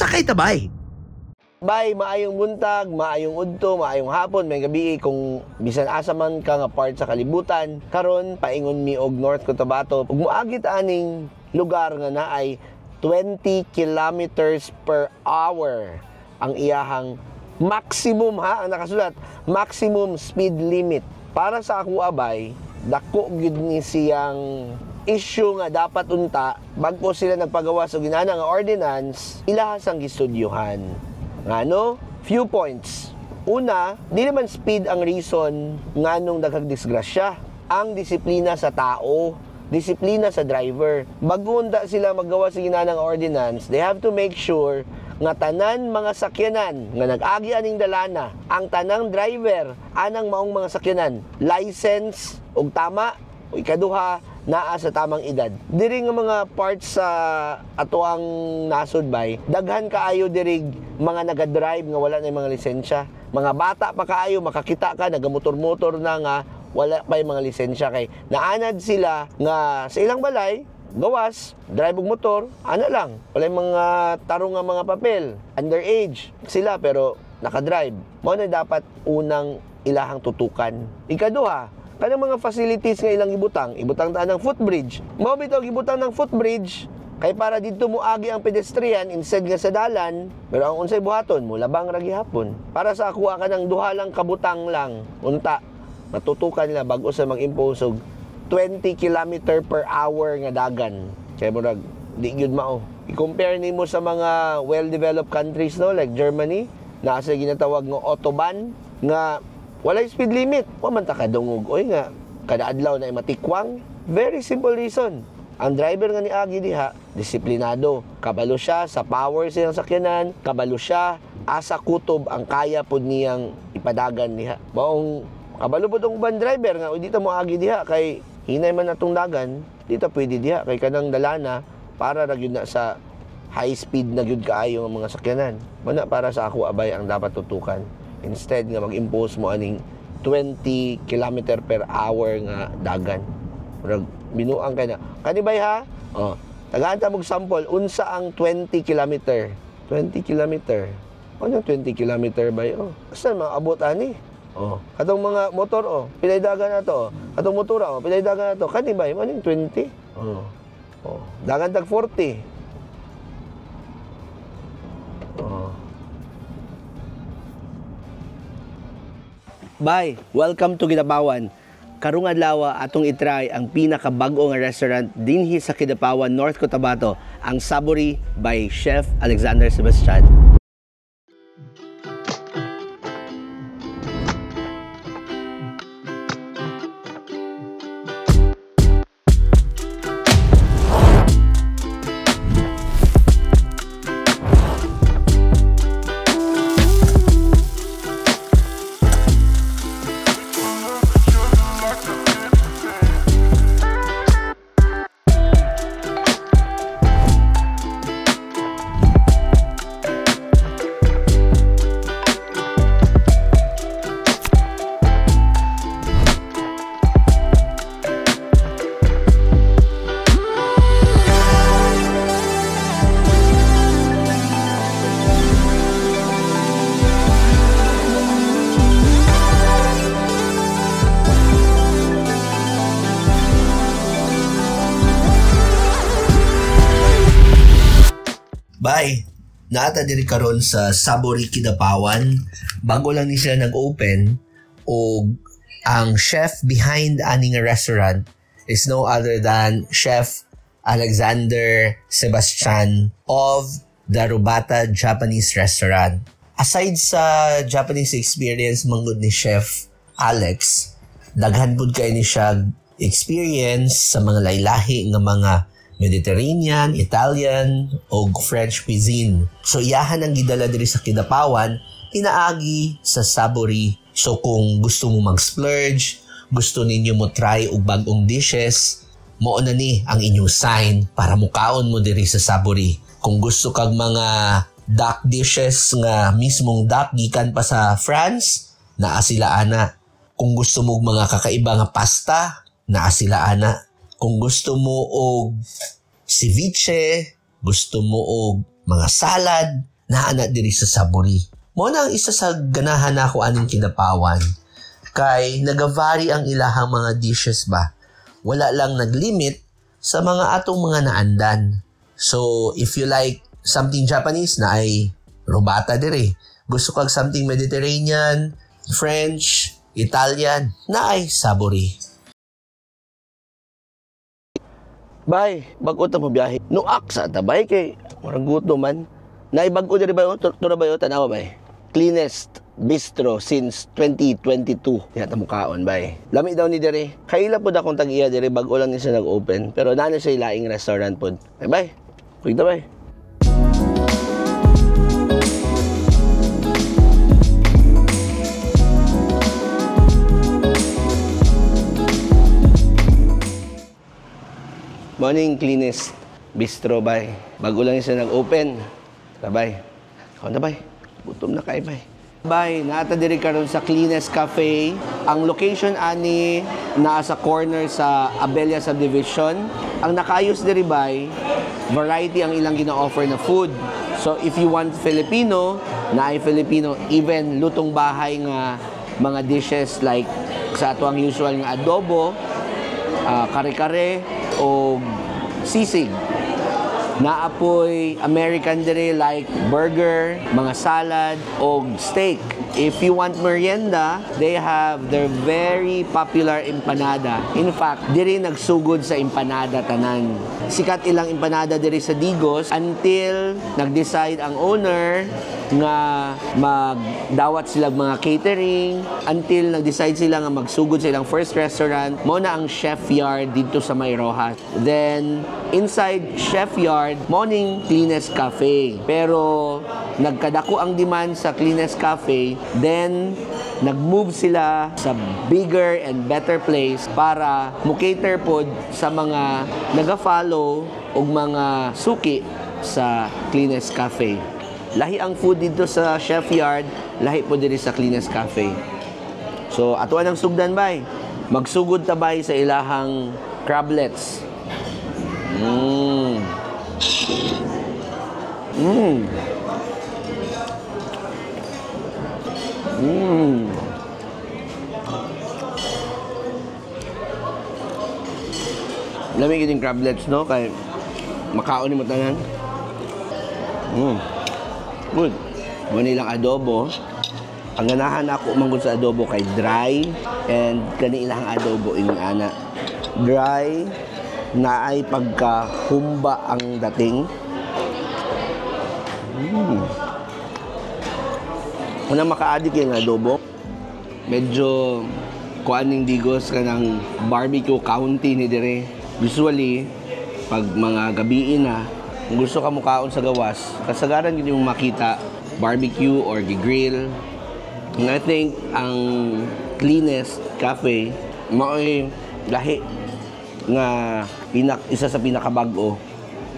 Sakay ta, bay. Bay, maayong buntag, maayong udto, maayong hapon, may gabi kung bisan asa man ka nga part sa kalibutan. Karon paingon mi og North Cotabato. Ug moagi ta aning lugar nga naay 20 kilometers per hour ang iyahang maximum, ha, ang nakasulat, maximum speed limit. Para sa ako, abay, dako gyud ni siyang issue nga dapat unta bag-o sila nagpagawa sa ginana nga ordinance, ilahas ang gistudyuhan. Ngano? Few points. Una, di naman speed ang reason nganong daghang disgrasya. Ang disiplina sa tao, disiplina sa driver. Bago unta sila maggawa sa ginanang ordinance, they have to make sure nga tanan mga sakyanan nga nag-agi aning dalana, ang tanang driver anang maong mga sakyanan, license og tama, o ikaduha, naa sa tamang edad. Diri nga mga parts sa atoang nasod, bay, daghan kaayo diri mga naga-drive nga wala na yung mga lisensya. Mga bata pa kaayo, makakita ka nagamotor-motor na nga wala pa yung mga lisensya kay naanad sila nga sa ilang balay gawas, drive og motor, ana lang. Wala yung mga tarong nga mga papel, underage sila pero nakadrive. Mao na dapat unang ilahang tutukan. Ikaduha, kanang mga facilities nga ilang ibutang, ibutang ta ng footbridge. Mao bitaw gibutang ng footbridge kay para didto mo agi ang pedestrian instead nga sa dalan, pero ang unsay buhaton mo labang ra gihapon. Para sa akuha kanang duha lang kabutang lang unta matutukan nila bag-o sa mag-impose og 20 kilometer per hour nga dagan. Kay murag di gyud mao. I-compare nimo sa mga well-developed countries, no, like Germany, naa sa ginatawag nga autobahn nga walay speed limit. Wa man ta kadungog oy nga kada adlaw na matikwang. Very simple reason. Ang driver nga niagi diha, disiplinado. Kabalo siya sa power sa iyang sakyanan, kabalo siya asa kutob ang kaya pud niyang ipadagan diha. Maong kabalo pud ang uban driver nga, "Uy, di ta moagi diha kay hinay man atong dagan, di ta pwede diha kay kanang dalana para ra gyud na sa high speed na gyud kaayo ang mga sakyanan." Mao na para sa ako, abay, ang dapat tutukan. Instead nga mag-impose mo aning 20 kilometer per hour nga dagan. Murag binuang kay na. Kani bay ha? Oh, tagaan ta mog sample unsa ang 20 kilometer. 20 kilometer. Ano 20 kilometer bay? Oh, asa maabot ani? Oh, katong mga motor, oh, pilay dagan na to, oh. Katong motora, oh, pilay dagan na to. Kani bay, ano yung 20? Oh. Oh, dagan tag 40. Oh. Bye, welcome to Kidapawan. Karong adlaw atong itry ang pinakabag-o nga restaurant dinhi sa Kidapawan, North Cotabato, ang Sabori by Chef Alexander Sebastian. Bye. Naata diri karon sa Sabori Kidapawan. Bago lang ni sila nag-open og ang chef behind aning restaurant is no other than Chef Alexander Sebastian of the Robata Japanese Restaurant. Aside sa Japanese experience manggod ni Chef Alex, daghan pud kay ni siya experience sa mga laylahi nga mga Mediterranean, Italian, o French cuisine. So iyahan ang gidala diri sa Kidapawan, pinaagi sa Sabori. So kung gusto mo mag-splurge, gusto ninyo mo try og bag-ong dishes, mao na ni ang inyong sign para mukaon mo diri sa Sabori. Kung gusto kag mga duck dishes nga mismong duck gikan pa sa France, naa sila ana. Kung gusto mo og mga kakaiba nga pasta, naa sila ana. Kung gusto mo og ceviche, gusto mo og mga salad, Naa na diri sa Savory. Mao na ang isa sa ganahan nako aning Kidapawan. Kay nagavary ang ilahang mga dishes ba. Wala lang naglimit sa mga atong mga naandan. So, if you like something Japanese, naay robata dire. Gusto kag something Mediterranean, French, Italian, naay Savory. Bay, bag-o ta mo biyahe. Nuak sa tabay kay murag gutom man. Naay bag-o diri ba? Tura ba? Tanawa bay. Cleanest Bistro since 2022. Diha ta mukaon bay. Lami daw ni diri. Kaila pod akong tag-iya diri, bag-o lang ni siya nag-open. Pero naa na siya laing restaurant pod. Ay bay. Kuy ta bay. Morning, Cleanest Bistro, bay. Bago lang siya nag-open. Tara, bay. Kaon na, bay. Gutom na kay, bay. Bay, naata diri karon sa Cleanest Cafe. Ang location ani naa sa corner sa Abelia Subdivision. Ang nakaayos diri, bay, variety ang ilang gina-offer na food. So if you want Filipino, naay Filipino, even lutong bahay nga mga dishes like sa ato ang usual nga adobo, kare-kare o sisig. Naapoy American dire like burger, mga salad o steak. If you want merienda, they have their very popular empanada. In fact, diri nagsugod sa empanada tanan. Sikat ilang empanada diri sa Digos until nag-decide ang owner nga magdawat sila mga catering, until nag-decide sila nga magsugod sa ilang first restaurant, mao na ang Chef Yard dito sa May Rojas. Then inside Chef Yard, mao ning Cleanest Cafe. Pero nagkadako ang demand sa Cleanest Cafe, then nag-move sila sa bigger and better place para mo-cater pod sa mga naga-follow og mga suki sa Cleanest Cafe. Lahi ang food dito sa Chef Yard, lahi po diri sa Cleanest Cafe. So, atuan ang sugdan, bay. Magsugod ta, bay, sa ilahang crablets. Lami gyud yung crablets, no? Kay makaon nimo tanan. Good. Mo nilang adobo. Ang ganahan ako manggod sa adobo kay dry, and kani ilang adobo ingon ana. Dry naay pagkahumba ang dating. Una maka-addict yung adobo. Medyo kuan ning Digos kanang barbecue county ni dire. Usually pag mga gabi na, kung gusto ka mukaon sa gawas, kasagaran gid yung makita barbecue or gi-grill. And I think ang Cleanest Cafe mao'y lahi nga isa sa pinakabag-o.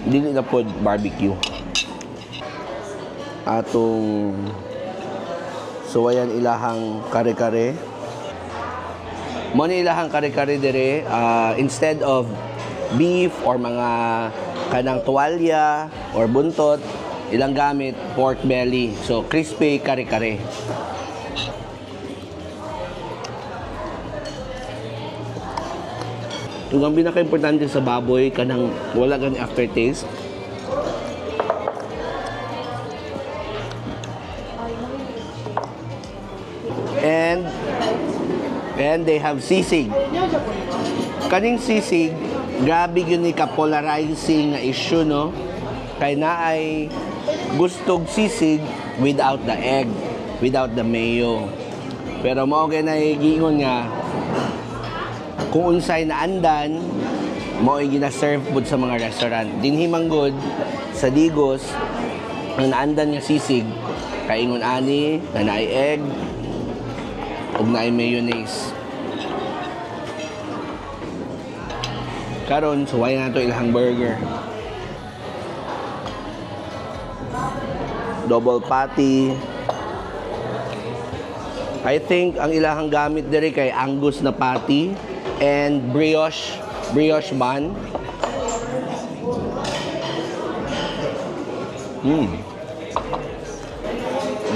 Dili na pod barbecue. Atong suwayan ilahang kare-kare. Mo ni ilahang kare-kare dire, instead of beef or mga kanang tuwalya or buntot, ilang gamit pork belly. So crispy kare-kare. Ug ang pinaka-importante sa baboy kanang wala gani aftertaste. And they have sisig. Kaning sisig, grabe yun ni ka-polarizing nga issue, no? Kay naay gustog sisig without the egg, without the mayo. Pero mao kay giingon nga kung unsay naandan, mao'y gina-serve pud sa mga restaurant. Dinhi man gud sa Digos, ang naandan nga sisig kaingon ani na naay egg ug naay mayonnaise. Karon suway na to ilang burger. Double patty. I think ang ilahang gamit diri kay Angus na patty and brioche bun.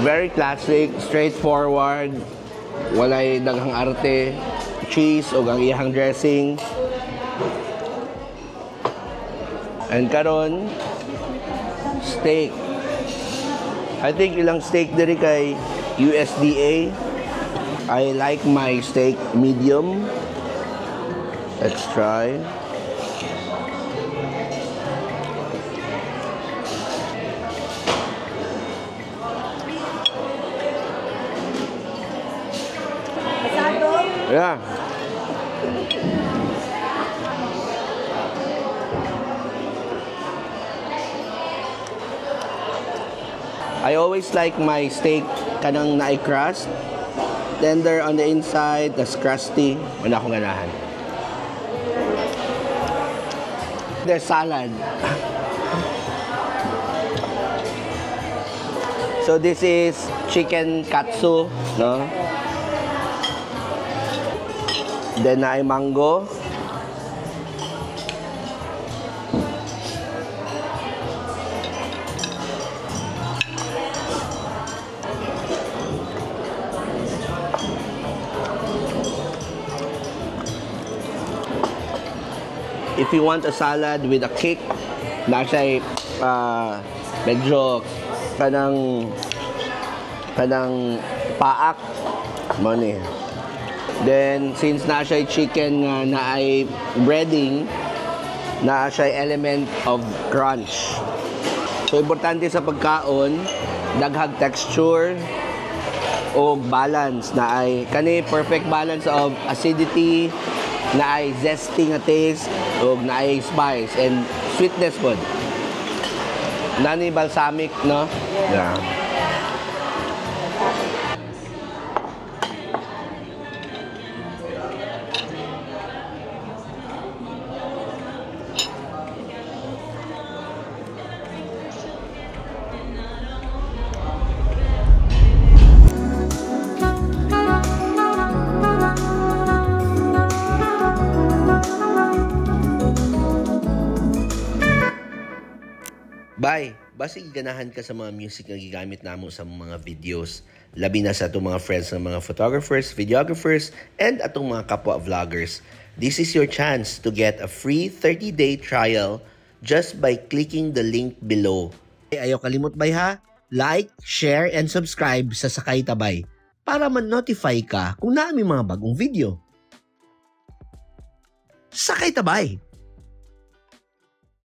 Very classic, straightforward. Walay daghang arte. Cheese o ang iyang dressing. And karon, steak. I think ilang steak diri kay USDA. I like my steak medium. Let's try. Pasado? Yeah. I always like my steak kanang naay crust. Tender on the inside, tas crusty. Wala akong ganahan. There's salad. So this is chicken katsu, no? Then naay mango. If you want a salad with a kick, na siya medyo kanang paak mo ni. Then since na siya chicken nga naay breading, na siya element of crunch. So importante sa pagkaon, daghag texture o balance na ay kani perfect balance of acidity, na ay zesty nga taste o na ay spice and sweetness pod. Nani balsamic, no? Yeah. Bye! Basig ganahan ka sa mga music nga gigamit namo sa mga videos. Labi na sa atong mga friends ng mga photographers, videographers, and atong mga kapwa vloggers. This is your chance to get a free 30-day trial just by clicking the link below. Ayaw kalimot bay ha? Like, share, and subscribe sa Sakay Tabay para ma-notify ka kung naa mi mga bagong video. Sakay Tabay!